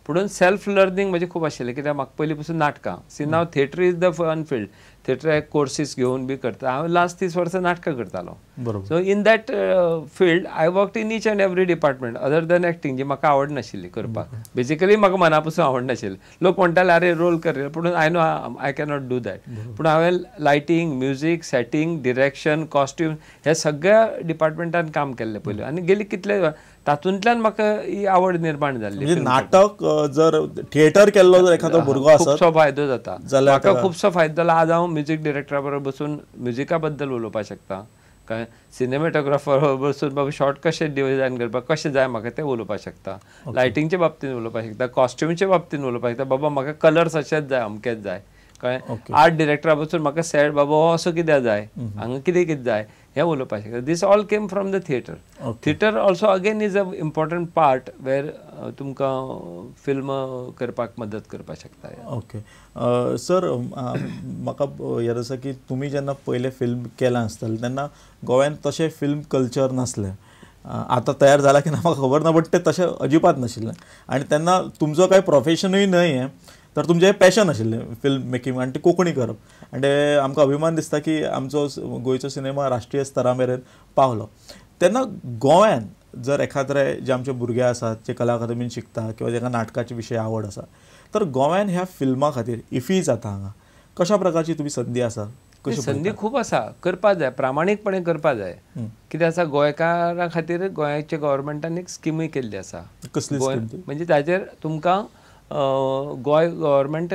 पुणून self learning म्हजें खूब आशिल्लें कित्याक म्हाका पयलीं पसून नाटकां see now theatre is the fun field theatre courses घेवन बी करता हांव लास्ट 30 वर्सां नाटकां करतालो. So in that field I worked in each and every department other than acting जी म्हाका आवडनाशिल्ली करपाक. बेसिकली म्हाका मना पसून आवडनाशिल्ली. लोक म्हणटाले अरे रोल कर, पूण I know I cannot do that. पूण हांवें lighting, music, setting, direction, costume ह्या सगळ्या डिपार्टमेंटान काम केल्लें पयलीं आनी गेली कितले तातूंतल्यान म्हाका ही आवड निर्माण जाल्ली. नाटक जर थिएटर केल्लो जर एखादो भुरगो आसत खुबसो फायदो जाता म्हाका, खुबसो फायदो जाला. आज हांव म्युजीक डिरेक्टरा बरोबर बसून म्युजिका बद्दल उलोवपाक शकता, कळ्ळें, सिनेमॅटोग्राफर बरोबर बसून बाबा शॉर्ट कशें डिजायन करपाक कशें जाय म्हाका तें उलोवपाक शकता, लायटिंगच्या बाबतीन उलोवपाक शकता, कॉस्ट्युमच्या बाबतीन उलोवपाक शकता, बाबा म्हाका कलर्स अशेंच जाय अमकेच जाय, कळ्ळें. आर्ट डिरेक्टरा बसून म्हाका सॅड बाबा हो असो कित्याक जाय, हांगा कितें कितें जाय हें उलोवपाक शकता. This all came from the theatre. Theatre also again is a important part where तुमकां फिल्म करपाक मदत करपाक शकता. ओके सर, म्हाका याद आसा की तुमी जेन्ना पयलें फिल्म केलां आसतलें तेन्ना गोव्यान तशें फिल्म कल्चर नासलें. आतां तयार जाला की ना म्हाका खबर ना, बट तें तशें अजिबात नाशिल्लें आनी तेन्ना तुमचो कांय प्रोफेशनूय न्हय हें, तर तुमचें पॅशन आशिल्लें फिल्म मेकिंग आनी तें कोंकणी करप. आनी तें आमकां अभिमान दिसता की आमचो गोंयचो सिनेमा राष्ट्रीय स्तरा मेरेन पावलो. तेन्ना गोंयान जर एखाद्रे जे आमचे भुरगे आसात जे कला अकादमीन शिकता किंवा जांकां नाटकाचे विशय आवड आसा, तर गोंयान ह्या फिल्मा खातीर इफी जाता हांगा कशा प्रकारची तुमी संदी आसा? संदी खूब आसा, करपा जाय, प्रामाणीकपणे करपा जाय. कितें आसा, गोंयकारां खातीर गोंयच्या गव्हर्मेंटान एक स्किमूय केल्ली आसा. कसली? म्हणजे ताजेर तुमकां गोंय गव्हर्मेंट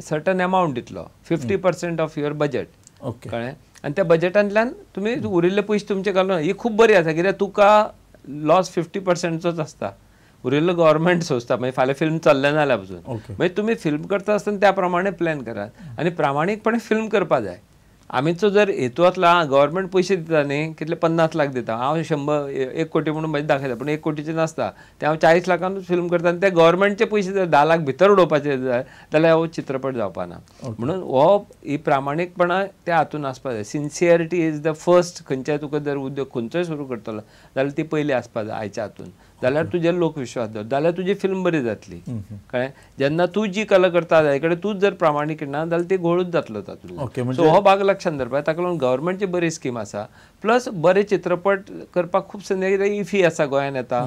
सर्टन अमावंट दितलो, 50% ऑफ your budget, कळ्ळें. आनी त्या बजेटांतल्यान तुमी उरिल्ले पयशे तुमचे घालून, ही खूब बरी आसा कित्याक तुका लॉस 50%चोच आसता, उरिल्लो गव्हर्मेंट सोंसता. मागीर फाल्यां फिल्म चल्लें ना जाल्यार पसून मागीर तुमी फिल्म करता आसतना त्या प्रमाणे प्लॅन करात आनी प्रामाणीकपणे फिल्म करपा जाय. आमचो जर हेतू आसला गव्हर्मेंट पयशे दिता न्ही, कितले 50 लाख दिता, हांव 100 1 कोटी म्हणून म्हजें दाखयता, पूण 1 कोटीचें नासता तें हांव 40 लाखानूच फिल्म करता आनी ते गव्हर्मेंटचे पयशे जर 10 लाख भितर उडोवपाचे जाय जाल्यार हो चित्रपट जावपा ना. म्हणून हो ही प्रामाणीकपणा त्या हातून आसपा जाय. Sincerity is the first. खंयच्याय तुका जर उद्योग खंयचोय सुरू करतलो जाल्यार ती पयली आसपा जाय आयच्या हातून, जाल्यार तुजेर लोक विश्वास दवर, जाल्यार तुजी फिल्म बरी जातली, कळ्ळें. जेन्ना तूं जी कला करता ताजे कडेन तूंच जर प्रामाणीक ना जाल्यार ती घोळूच जातलो तातूंतल्यान. सो हो भाग लक्षांत दवरपाक. ताका लागून गव्हर्मेंटची बरी स्कीम आसा, प्लस बरे चित्रपट करपाक खूब संदी. कित्याक इफी आसा गोंयान येता,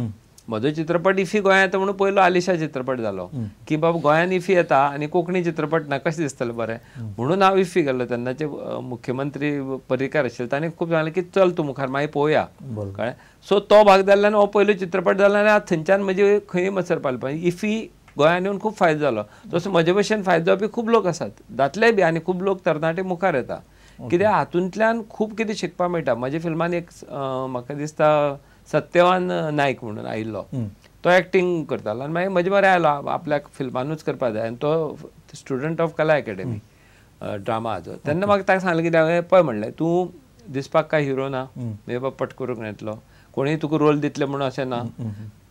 म्हजो चित्रपट इफी गोंयांत येता म्हणून पयलो आलिशा चित्रपट जालो की बाबा गोंयान इफी येता आनी कोंकणी चित्रपट ना, कशें दिसतलें बरें, म्हणून हांव इफी गेल्लो. तेन्नाचे मुख्यमंत्री पर्रीकार आशिल्ले, तांणी खूब सांगलें की चल तूं मुखार मागीर पळोवया, कळ्ळें. सो तो भाग जाल्ल्यान हो पयलो चित्रपट जालो आनी आतां थंयच्यान म्हजी खंय मसर पावली. इफी गोंयान येवन खूब फायदो जालो. तसो म्हजे भशेन फायदो जावपी खूब लोक आसात, जातले बी, आनी खूब लोक तरणाटे मुखार येता कित्याक हातूंतल्यान खूब कितें शिकपाक मेळटा. म्हज्या फिल्मान एक म्हाका दिसता सत्यवान नायक म्हणून आयिल्लो, तो एक्टींग करतालो आनी मागीर म्हजे बरें आयलो आपल्याक फिल्मानूच करपाक जाय आनी तो स्टुडंट ऑफ कला अकॅडमी ड्रामाचो. तेन्ना म्हाका ताका सांगलें कितें, हांवें पळय म्हणलें तूं दिसपाक काय हिरो ना, म्हणजे बाबा पट करूंक येतलो, कोणीय तुका रोल दितले म्हणून अशें ना,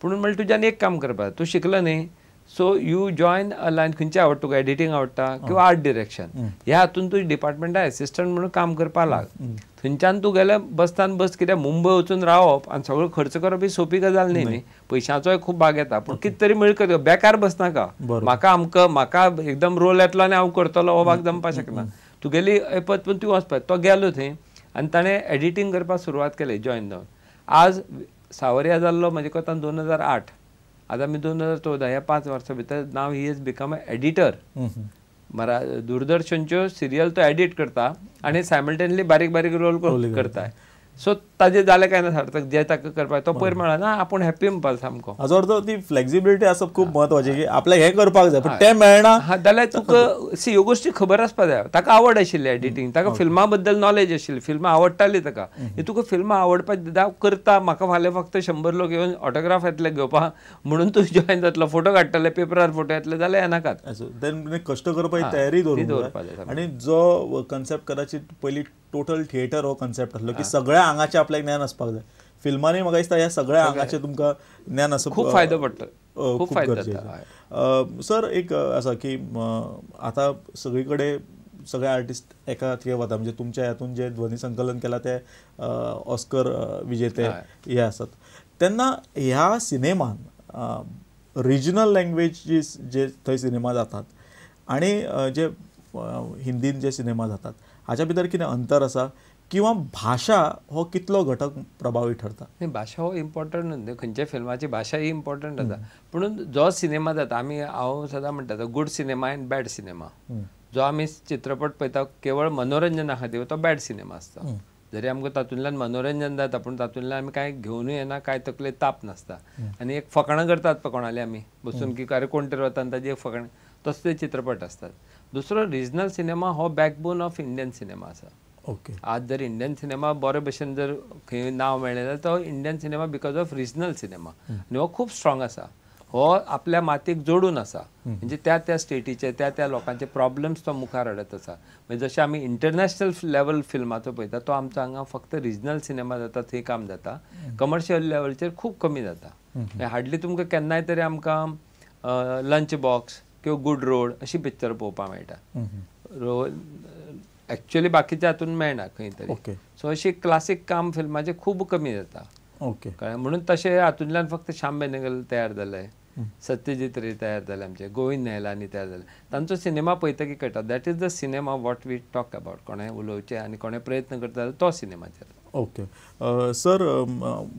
पूण म्हणलें तुज्यान एक काम करपाक, तूं शिकलो न्ही, so you join a line, खंयचें आवडटा तुका, एडिटींग आवडटा किंवा आर्ट डिरेक्शन, ह्या हातून तूं डिपार्टमेंटा एसिस्टंट म्हणून काम करपाक लाग. थंयच्यान तूं गेल्यार बसतान बस, कित्याक मुंबय वचून रावप आनी सगळो खर्च करप ही सोंपी गजाल न्ही, न्ही पयशांचोय खूब भाग येता, पूण कितें तरी मेळकत बेकार बसनाका. म्हाका आमकां म्हाका एकदम रोल येतलो आनी हांव करतलो हो भाग जमपाक शकना, तुगेली ऐपत पण तूं वचपाक. तो गेलो थंय आनी ताणें एडिटींग करपाक सुरवात केली जॉयन जावन. आज सावरिया जाल्लो म्हजे कोतान 2008, आतां आमी 2014, ह्या 5 वर्सां भितर now he is become a editor. दूरदर्शनच्यो serial तो एडिट करता आनी सायमल्टेनियसली बारीक बारीक रोल करता. सो ताजे जालें काय ना सार्थक जे ताका करपाक तो पयर मेळना, आपूण हॅप्पी म्हणपाक सामको. हाजो अर्थ ती फ्लेक्सिबिलिटी आसप खूब म्हत्वाची की आपल्याक हें करपाक जाय पण तें मेळना जाल्यार तुका सी ह्यो गोश्टी खबर आसपाक जाय. ताका आवड आशिल्ली एडिटींग, ताका फिल्मां बद्दल नॉलेज आशिल्ली, फिल्मां आवडटाली ताका. तुका फिल्मां आवडपाक करता, म्हाका फाल्यां फक्त 100 लोक येवन ऑटोग्राफ येतले घेवपाक म्हणून तूं जॉयन जातलो, फोटो काडटले, पेपरार फोटो येतले जाल्यार येनाकात. देन कश्ट करपाची तयारी दवरूंक जाय. आनी जो कन्सेप्ट कदाचित पयलीं टोटल थिएटर हो कन्सेप्ट आसलो की सगळ्या आंगाचें आपल्याक ज्ञान आसपाक जाय. फिल्मांनी म्हाका दिसता ह्या सगळ्या आंगाचें तुमकां ज्ञान आसप खूब फायदो पडटा, खूब फायदो जाता. सर एक आसा की आतां सगळी कडेन सगळे आर्टिस्ट एका थंय वता, म्हणजे तुमच्या हातून जे ध्वनी संकलन केलां ते ऑस्कर विजेते हे आसात, तेन्ना ह्या सिनेमान रिजनल लँग्वेजीस जे थंय सिनेमा जातात आनी जे हिंदीन जे सिनेमा जातात हाच्या भितर कितें अंतर आसा किंवा भाशा हो कितलो घटक प्रभावी ठरता? न्ही, भाशा हो इम्पॉर्टंट न्हू, खंयच्या फिल्माची भाशा ही इम्पॉर्टंट आसा. पूण जो सिनेमा जाता, आमी हांव सदां म्हणटा good cinema and bad cinema. जो आमी चित्रपट पळयता केवळ मनोरंजना खातीर तो बॅड सिनेमा आसता. जरी आमकां तातूंतल्यान मनोरंजन जाता पूण तातूंतल्यान आमी कांय घेवनूय येना, कांय तकले ताप नासता आनी एक फकाणां करतात पळय कोणाले आमी बसून की अरे कोण तरी वता आनी ताजी एक फकाणां, तसले चित्रपट आसतात. दुसरो रिजनल सिनेमा हो बॅकबोन ऑफ इंडियन सिनेमा आसा. ओके, आज जर इंडियन सिनेमा बरे भशेन जर खंय नांव मेळ्ळें जाल्यार तो Indian cinema because of regional cinema आनी हो खूब स्ट्रॉंग आसा. हो आपल्या मातयेक जोडून आसा, म्हणजे त्या त्या स्टेटीचे त्या त्या लोकांचे प्रॉब्लम्स तो मुखार हाडत आसा. म्हणजे जशें आमी इंटरनॅशनल लेवल फिल्माचो पळयता तो आमचो हांगा फक्त रिजनल सिनेमा जाता थंय काम जाता, कमर्शियल लेवलचेर खूब कमी जाता. हार्डली तुमकां केन्नाय तरी आमकां लंच बॉक्स किंवा गुड रोड अशी पिक्चर पळोवपाक मेळटा, एक्चुअली बाकीच्या हातून मेळना खंय तरी. सो अशी क्लासीक काम फिल्माचें खूब कमी जाता. ओके, कळ्ळें? म्हणून तशें हातूंतल्यान फक्त श्याम बेनेगल तयार जाले, सत्यजीत रे तयार जाले, आमचे गोविंद नेहलानी तयार जाले, तांचो सिनेमा पळयतकीर कळटा that is the cinema what we talk about. कोणें उलोवचें आनी कोणें प्रयत्न करता जाल्यार तो सिनेमाचेर. ओके सर,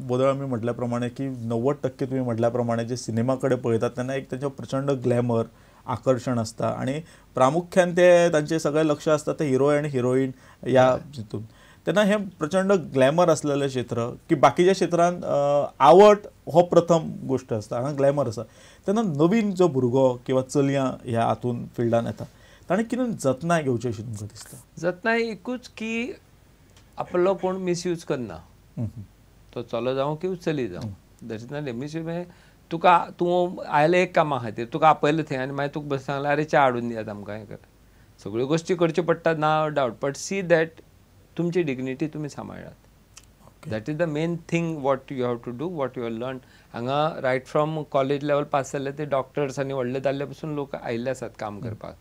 बोदळ आमी म्हटल्या प्रमाणे की 90% तुमी म्हटल्या प्रमाणे जे सिनेमा कडेन पळयतात तेन्ना एक तांचें प्रचंड ग्लॅमर आकर्शण आसता आनी प्रामुख्यान ते तांचें सगळें लक्ष आसता ते हिरो आनी हिरोईन ह्या हितून. तेन्ना हें प्रचंड ग्लॅमर आसलेलें क्षेत्र की बाकीच्या क्षेत्रांत आवड हो प्रथम गोश्ट आसता, हांगा ग्लॅमर आसा. तेन्ना नवीन जो भुरगो किंवा चलयां ह्या हातून फिल्डान येता ताणें कितें जतनाय घेवची अशी तुमकां दिसता? जतनाय एकूच की आपलो कोण मिसयूज करना, तो चलो जावं किंवा चली जावं, that is not misuse. म्हणजे तुका तूं आयलें एक कामा खातीर, तुका आपयलें थंय आनी मागीर तुका बस सांगलें अरे च्या हाडून दियात आमकां, हें कर, सगळ्यो गोश्टी करच्यो पडटा ना डावट, बट सी that तुमची डिग्निटी तुमी सांबाळात. That is the main thing what you have to do, what you have learn. हांगा right from college level pass जाल्ले ते डॉक्टर्स आनी व्हडले जाल्ले पसून लोक आयिल्ले आसात काम करपाक,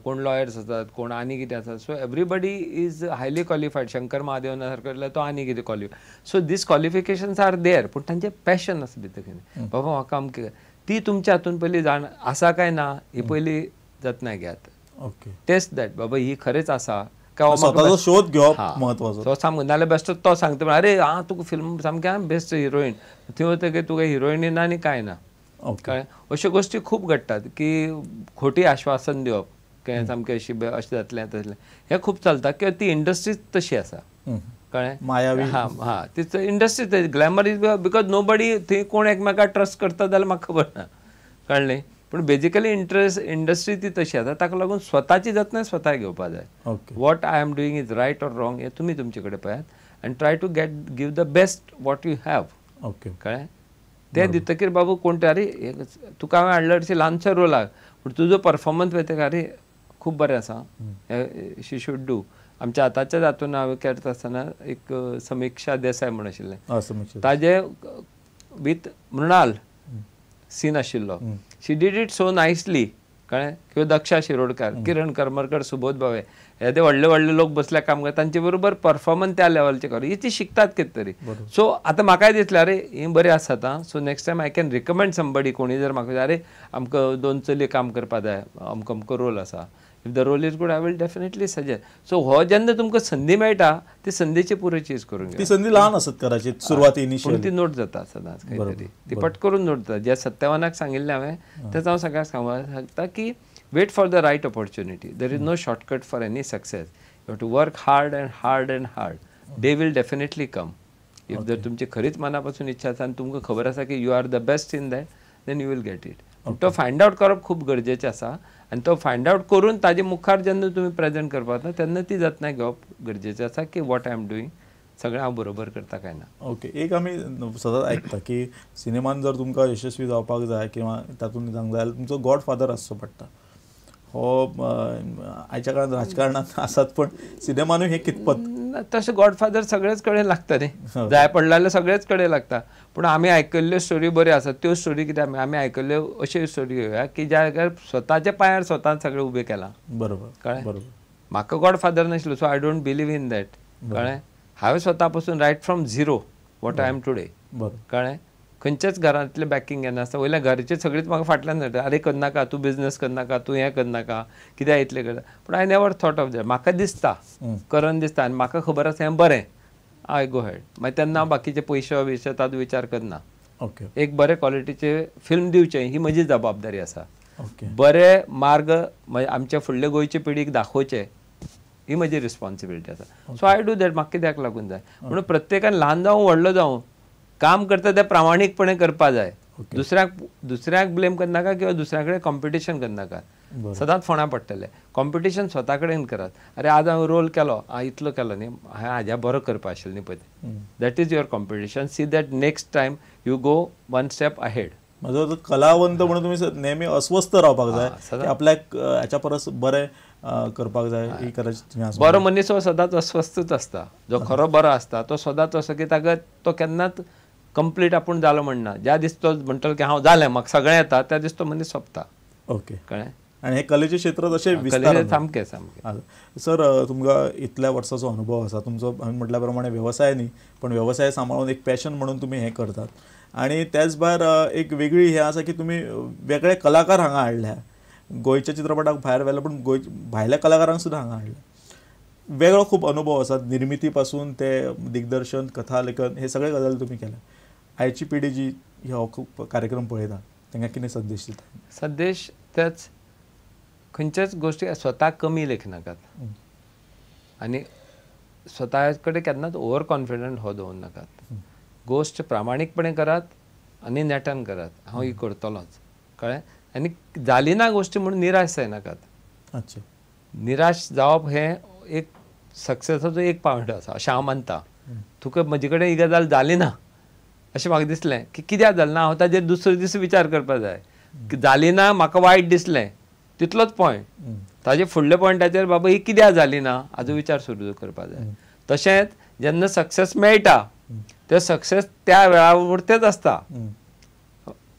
कोण लॉयर्स आसात, कोण आनी कितें आसात. So everybody is highly qualified. Shankar Mahadevan सारको तो आनी कितें qualified. So these qualifications are there, पूण तांचें पॅशन आसा भितर कितें बाबा म्हाका अमकें, ती तुमच्या हातून पयलीं जाण आसा काय ना ही पयलीं जतनाय घेयात. ओके, टेस्ट that बाबा ही खरेंच आसा स्वताचो शोध घेवप महत्वाचो. तो सामको नाल्यार बेश्टो तो सांगता अरे आं तुका फिल्म सामकें बेस्ट हिरोईन, थंय वतकीर तुका हिरोईन ना आनी कांय ना. कळ्ळें? अश्यो गोश्टी खूब घडटात की खोटी आश्वासन दिवप की सामकें अशी अशें जातलें तशें, हें खूब चलता किंवा ती इंडस्ट्रीच तशी आसा. कळ्ळें? मायावी. हां हां, ती industry glamour is because nobody थंय कोण एकमेकाक ट्रस्ट करता जाल्यार म्हाका खबर ना. कळ्ळें? पूण बेजिकली इंडस्ट्री ती तशी आसा, ताका लागून स्वताची जतनाय स्वता घेवपा जाय. What I am doing is right or wrong हें तुमी तुमचे कडेन पळयात आनी try to get give the best what you have. Okay, कळ्ळें? तें दितकीर बाबू कोण तरी अरे तुका हांवें हाडलो अशें ल्हानसो रोलाक, पूण तुजो परफॉर्मन्स पळयतकीर अरे खूब बरें आसा, शी should do. आमच्या आतांच्या हातून हांवें करता आसतना एक समिक्षा देसाय म्हूण आशिल्लें, ताजें विथ मृणाल सीन आशिल्लो, she did it so nicely. कळ्ळें? किंवा दक्षा शिरोडकर, किरण करमरकर, सुबोध भावे, हे ते व्हडले व्हडले लोक बसले काम करता तांचे बरोबर परफॉर्मन्स त्या लेवलचे कर, ही ती शिकतात कितें तरी. सो आतां म्हाकाय दिसलें अरे ही बरी आसात आं, so next time I can recommend somebody. कोणी जर म्हाका अरे आमकां दोन चलयो काम करपा जाय, अमको अमको रोल आसा, if the role is good I will definitely suggest. So हो जेन्ना तुमकां संदी मेळटा ती संदीची पुरो चीज करूंक ती संदी ल्हान आसत कदाचित सुरवात इनिशियली, ती नोट जाता सदांच खंय तरी, ती पट करून नोट जाता. जे सत्यवानाक सांगिल्लें हांवें तेंच हांव सगळ्यांक सांगपाक शकता की wait for the right opportunity. There is no shortcut for any success. You have to work hard and hard and hard. Day will definitely come. If जर तुमची खरीच मना पासून इच्छा आसा आनी तुमकां खबर आसा की you are the best in that, then you will get it. तो फायंड आवट करप खूब गरजेचें आसा आनी तो फायंड आवट करून ताजे मुखार जेन्ना तुमी प्रेजेंट करपाक ना तेन्ना ती जतनाय घेवप गरजेचें आसा की what I am doing सगळें हांव बरोबर करता काय ना. ओके, एक आमी सदांच आयकता की सिनेमान जर तुमकां यशस्वी जावपाक जाय किंवा तातूंत जावंक जाय जाल्यार तुमचो गॉडफादर आसचो पडटा. हो आयच्या काळांत राजकारणांत आसात पण सिनेमानूय हें कितपत तशें गॉडफादर सगळेच कडेन लागता न्ही, जाय पडलें जाल्यार सगळेच कडेन लागता. पूण आमी आयकल्ल्यो स्टोरी बऱ्यो आसात, त्यो स्टोरी कितें आमी आयकल्ल्यो अश्यो स्टोरी घेवया की ज्या जाग्यार स्वताच्या पांयार स्वतान सगळें उबें केलां. बरोबर, कळ्ळें? बरोबर. म्हाका गॉडफादर नाशिल्लो, so I don't believe in that. कळ्ळें? हांवें स्वता पसून right from zero what I am today. कळ्ळें? खंयच्याच घरांतलें बॅकिंग घेनासता वयल्या घरचे सगळींच म्हाका फाटल्यान धाडटा, अरे करनाका तूं बिजनस करनाका, तूं हें करनाका, कित्याक इतलें करता. पूण I never thought of that. म्हाका दिसता करन दिसता आनी म्हाका खबर आसा हें बरें, I go head. मागीर तेन्ना हांव बाकीचे पयशे बियशे ताजो विचार करना. ओके एक बरे क्वॉलिटीचे फिल्म दिवचें ही म्हजी जबाबदारी आसा. ओके बरे मार्ग आमच्या फुडले गोंयचे पिढीक दाखोवचे ही म्हजी रिस्पॉन्सिबिलिटी आसा. So I do that. म्हाका कित्याक लागून जाय म्हणून प्रत्येकान ल्हान जावं व्हडलो जावं काम करता तें प्रामाणीकपणे करपा जाय. दुसऱ्याक ब्लेम करनाका किंवा दुसऱ्या कडेन कॉम्पिटिशन करनाका. सदांच फोंडा पडटले. कॉम्पिटिशन स्वता कडेन करात. अरे आज हांवें रोल केलो, इतलो केलो न्ही, हांवें हाज्या बरो करपा आशिल्लो न्ही पळय. That is your competition. See that next time you go one step ahead. म्हजो कलावंत म्हणून तुमी नेहमी अस्वस्थ रावपाक जाय, आपल्याक हाच्या परस बरें करपाक जाय. ही करायची. बरो मनीस हो सदांच अस्वस्थच आसता. जो खरो बरो आसता तो सदांच असो की ताका तो केन्नाच कंप्लीट आपूण जालो म्हणना. ज्या दीस तो म्हणटलो की हांव जालें म्हाका सगळें येता, त्या दीस तो मनीस सोंपता. ओके कळ्ळें. आनी हे कलेचें क्षेत्र तशें विस्तार सामकें सामकें. सर तुमकां इतल्या वर्साचो अनुभव आसा, तुमचो हांवें म्हटल्या प्रमाणे वेवसाय न्ही पण वेवसाय सांबाळून एक पॅशन म्हणून तुमी हें करतात. आनी त्याच भायर एक वेगळी हें आसा की तुमी वेगळे कलाकार हांगा हाडल्या, गोंयच्या चित्रपटाक भायर व्हेले पूण गोंय भायल्या कलाकारांक सुद्दां हांगा हाडल्या. वेगळो खूब अनुभव आसा, निर्मिती पासून ते दिग्दर्शन, कथा लेखन हे सगळे गजाली तुमी केल्या. आयची पिढी जी हो खूब कार्यक्रम पळयता तांकां कितें संदेश दिता? संदेश तेच, खंयच्याच गोश्टी स्वताक कमी लेखनाकात आनी स्वता कडेन केन्नाच ओवर कॉन्फिडंट हो दवरनाकात. गोश्ट प्रामाणीकपणे करात आनी नेटान करात. हांव ही करतलोच, कळ्ळें. आनी जाली ना गोश्टी म्हणून निराश जायनाकात. अच्छा, निराश जावप हें एक सक्सेसाचो एक पावंडो आसा अशें हांव मानता. तुका म्हजे कडेन ही गजाल जाली ना अशें म्हाका दिसलें की कित्याक जालें ना, हांव ताजेर दुसरे दीस विचार करपाक जाय. जाली ना म्हाका वायट दिसलें तितलोच पॉयंट, ताजे फुडल्या पॉयंटाचेर बाबा ही कित्याक जाली ना हाजो विचार सुरू करपाक जाय. तशेंच जेन्ना सक्सेस मेळटा ते सक्सेस त्या वेळा पुरतेच आसता.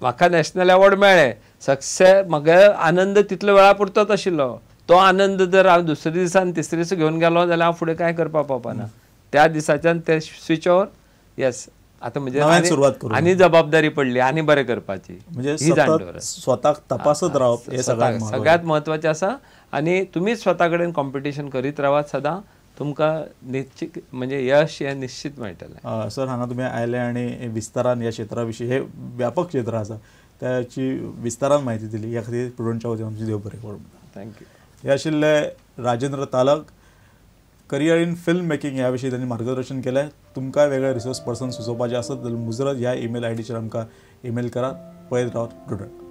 म्हाका नॅशनल एवॉर्ड मेळ्ळें, सक्सेस म्हगे आनंद तितलो वेळा पुरतोच आशिल्लो. तो आनंद जर हांव दुसऱ्या दिसान तिसरे दीस घेवन गेलो जाल्यार हांव फुडें कांय करपाक पावपाना. त्या दिसाच्यान ते स्विच ओवर येस आतां म्हणजे आनी जबाबदारी पडली आनी बरें करपाची. म्हणजे स्वताक तपासत रावप हें सगळ्यांत म्हत्वाचें आसा. आनी तुमीच स्वता कडेन कॉम्पिटिशन करीत रावात सदां, तुमकां निश्चित म्हणजे यश हें निश्चित मेळटलें. सर हांगा तुमी आयले आनी विस्तारान ह्या क्षेत्रा विशीं, हे व्यापक क्षेत्र आसा त्याची विस्तारान म्हायती दिली, ह्या खातीर प्रुडंटच्या वतीन आमची देव बरें करूं. Thank you. हे आशिल्ले Rajendra Talak, career in film making ह्या विशीं तांणी मार्गदर्शन केलें. तुमकां वेगळे रिसोर्स पर्सन सुचोवपाचे आसत जाल्यार मुजरत ह्या ईमेल आयडीचेर आमकां ईमेल करात. पळयत रावत प्रुडंट.